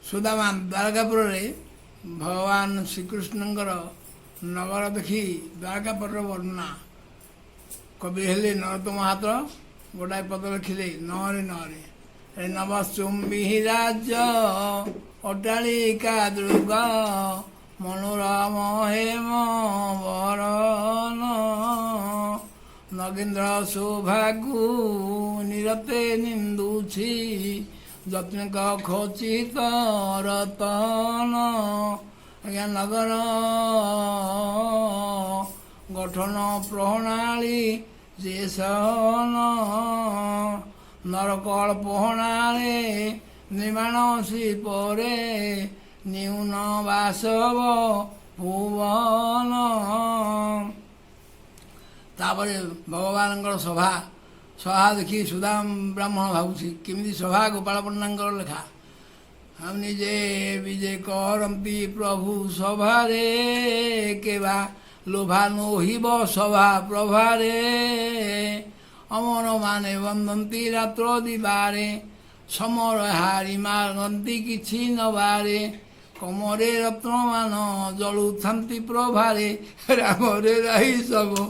ସୁଦାମା ଦ୍ୱାରକାପୁରରେ ଭଗବାନ ଶ୍ରୀକୃଷ୍ଣଙ୍କର ନଗର ଦେଖି ଦ୍ୱାରକାପୁରର ବର୍ଣ୍ଣନା। କବି ହେଲେ ନରୋତ୍ତମ ମହାପାତ୍ର, ଗୋଟାଏ ପଦ ଲେଖିଲେ ନରେ ନରେ ନବଚୁମ୍ବୀ ରାଜ୍ୟ ଅଟ୍ଟାଳିକା ଦୁର୍ଗ ମନୋରମ ହେମ ବରନ, ନଗେନ୍ଦ୍ର ଶୋଭାକୁ ନିରତେ ନିନ୍ଦୁଛି ଯତ୍ନକ ଖଚିତ ରତନ। ଆଜ୍ଞା, ନଗର ଗଠନ ପ୍ରଣାଳୀ ଯେ ସନ, ନରକଳ୍ପନାରେ ନିର୍ମାଣ ଶିଳ୍ପରେ ନ୍ୟୁନ ବାସବ ଭୁବନ। ତାପରେ ଭଗବାନଙ୍କର ସଭା, ସଭା ଦେଖି ସୁଦାମ ବ୍ରାହ୍ମଣ ଭାବୁଛି କେମିତି ସଭା। ଗୋପାଳ ପଣ୍ଡାଙ୍କର ଲେଖା। ଆଉ ନିଜେ ବିଜେ କରନ୍ତି ପ୍ରଭୁ ସଭାରେ, କେବା ଲୋଭା ନୋହିବ ସଭା ପ୍ରଭାରେ। ଅମର ମାନେ ବନ୍ଦନ୍ତି ରାତ୍ର ଦିବାରେ, ସମର ହାରି ମାଗନ୍ତି କିଛି ନବାରେ। କମରେ ରତ୍ନମାନ ଜଳୁଥାନ୍ତି ପ୍ରଭାରେ, ରାମରେ ରହି ସବୁ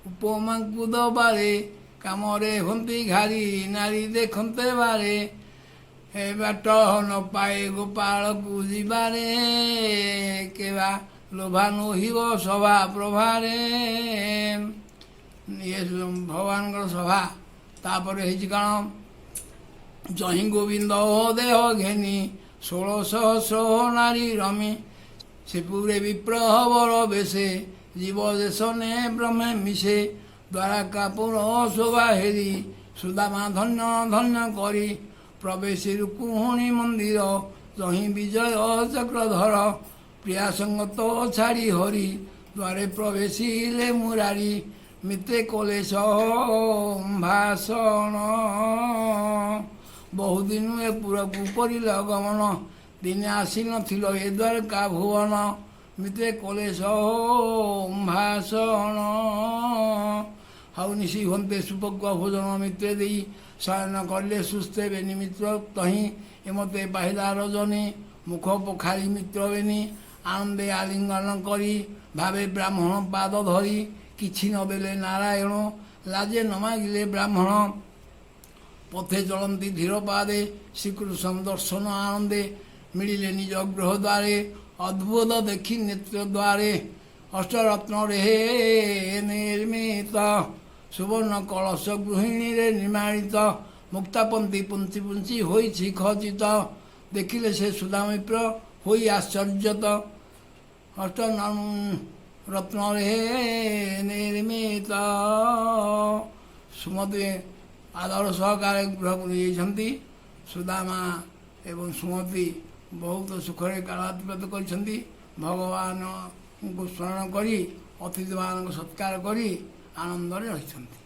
ଉପମାଙ୍କୁ ଦବାରେ। କାମରେ ହୁଅନ୍ତି ଘାରି ନାରୀ ଦେଖନ୍ତେ ବାରେ, ଏ ବାଟ ନ ପାଏ ଗୋପାଳକୁ ଯିବାରେ। କେବା ଲୋଭା ନୋହିବ ସଭା ପ୍ରଭାରେ। ଇଏ ଭଗବାନଙ୍କର ସଭା। ତାପରେ ହେଇଛି କ'ଣ? ଯହିଁ ଗୋବିନ୍ଦ ଦେହ ଘେନି 16 ସହସ୍ର ନାରୀ ରମି, ସେ ପୁରେ ବିପ୍ରବର ବେଶେ ଜୀବ ଦେଶନେ ବ୍ରହ୍ମେ ମିଶେ। ଦ୍ୱାରକାପୁର ଶୋଭା ହେରି ସୁଦାମା ଧନ୍ୟ ଧନ୍ୟ କରି, ପ୍ରବେଶି ରୁକ୍ମିଣୀ ମନ୍ଦିର ଯହିଁ ବିଜୟ ଚକ୍ରଧର। ପ୍ରିୟା ସଙ୍ଗତ ଛାଡ଼ି ହରି ଦ୍ୱାରେ ପ୍ରବେଶିଲେ ମୁରାରୀ, ମିତ୍ରେ କଲେ ସମ୍ଭାଷଣ। ବହୁଦିନୁ ଏ ପୁରକୁ କରିଲ ଗମନ, ଦିନେ ଆସିନଥିଲ ଏ ଦ୍ୱାରକା ଭୁବନ। ମିତ୍ରେ କଲେ ସମ୍ଭାଷଣ। ଆଉ ନିଶି ହୁଅନ୍ତେ ସୁପକ୍ୱ ଭୋଜନ ମିତ୍ରେ ଦେଇ, ଶୟନ କଲେ ସୁସ୍ଥେ ବେନି ମିତ୍ର ତହିଁ। ଏମତେ ପାହିଲା ରଜନୀ ମୁଖ ପଖାଳି ମିତ୍ର ବେନି, ଆନନ୍ଦେ ଆଲିଙ୍ଗନ କରି ଭାବେ ବ୍ରାହ୍ମଣ ପାଦ ଧରି। କିଛି ନ ଦେଲେ ନାରାୟଣ, ଲାଜେ ନ ମାଗିଲେ ବ୍ରାହ୍ମଣ। ପଥେ ଚଳନ୍ତି ଧୀର ପାଦେ ଶ୍ରୀକୃଷ୍ଣ ଦର୍ଶନ ଆନନ୍ଦେ, ମିଳିଲେ ନିଜ ଗୃହ ଦ୍ୱାରେ ଅଦ୍ଭୁତ ଦେଖି ନେତ୍ର ଦ୍ୱାରେ। ଅଷ୍ଟରତ୍ନରେ ନିର୍ମିତ ସୁବର୍ଣ୍ଣ କଳସ ଗୃହିଣୀରେ ନିର୍ମାଣିତ, ମୁକ୍ତାପନ୍ତି ପୁଞ୍ଚି ପୁଞ୍ଚି ହୋଇଛି ଖଚିତ। ଦେଖିଲେ ସେ ସୁଦାମିତ୍ର ହୋଇ ଆଶ୍ଚର୍ଯ୍ୟତ। ଅଷ୍ଟ ରତ୍ନରେ ନିର୍ମିତ। ସୁମତି ଆଦର ସହକାରେ ଗୃହକୁ ନେଇଯାଇଛନ୍ତି। ସୁଦାମା ଏବଂ ସୁମତି ବହୁତ ସୁଖରେ କାଳାତିପାତ କରିଛନ୍ତି। ଭଗବାନଙ୍କୁ ସ୍ମରଣ କରି, ଅତିଥିମାନଙ୍କୁ ସତ୍କାର କରି ଆନନ୍ଦରେ ରହିଛନ୍ତି।